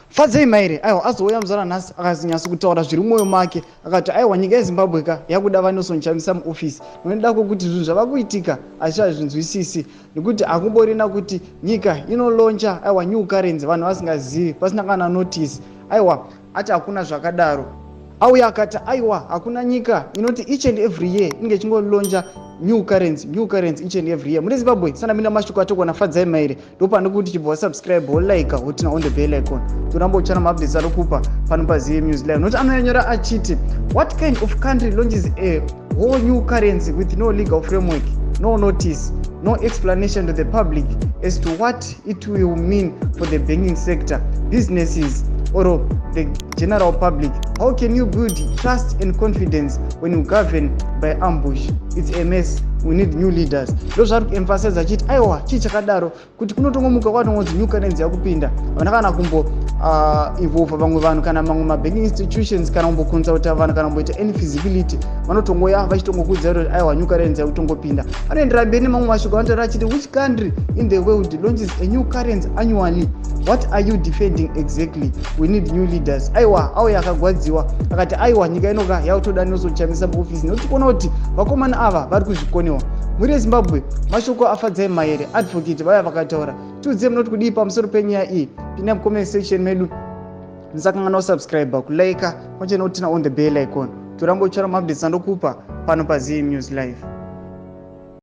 Fadzai Maire aiwa azouya muzana nhasi akazinyatso kutaura zviri mumwoyo make akati aiwa, nyika yeZimbabwe ka yakuda vaNelson Chamisa muofisi nokuda kwokuti zvinhu zvava kuitika hazvichazvinzwisisi, nekuti hakumborina kuti nyika inolauncha aiwa new currency vanhu vasingazivi, pasina kana notice. Aiwa, ati hakuna zvakadaro. Auya akati aiwa, hakuna nyika inoti each and every year inenge ichingolauncha new currency, new currency each and every year. Mune Zimbabwe sanamina mashoko atogona Fadzai Maire. Ndopane kuti chibva wasubscribe, wolike, woturn on the bell icon, toramba uchana maupdates ari kupa pano paZM News Live, nokuti anonyanyora achiti, "What kind of country launches a whole new currency with no legal framework, no notice, no explanation to the public as to what it will mean for the banking sector, businesses or the general public? How can you build trust and confidence when you govern by ambush? It's a mess. We need new leaders." Ndo zvari kuemphasize achiti aiwa, chii chakadaro kuti kunotongomuka kwatongonzi new currency yakupinda, havana kana kumbo involve vamwe vanhu kana mamwe mabanking institutions, kana kumboconsulta vanhu, kana kumboita any feasibility. Vanotongoya vachitongokudzira kuti aiwa, new currency yakutongopinda. Vanoendera mberi nemamwe mashoko vanotaura achiti, "Which country in the world launches a new currency annually? What are you defending exactly? We need new leaders." Aiwa, auya akagwadziwa akati aiwa, nyika inoka yakutoda Nelson Chamisa muofisi, nekuti kuona kuti vakomana ava vari kuzvikonewa. Muri yeZimbabwe, mashoko aFadzai Maere advocate vaya vakataura. Tiudzei munoti kudii pamusoro penyaya iyi. Pinda mucomment section medu, musakanganwa kusubscribe, kulike, pamwe nokuturn on the bell icon. Toramba uchara maupdates andokupa pano paZM News Live.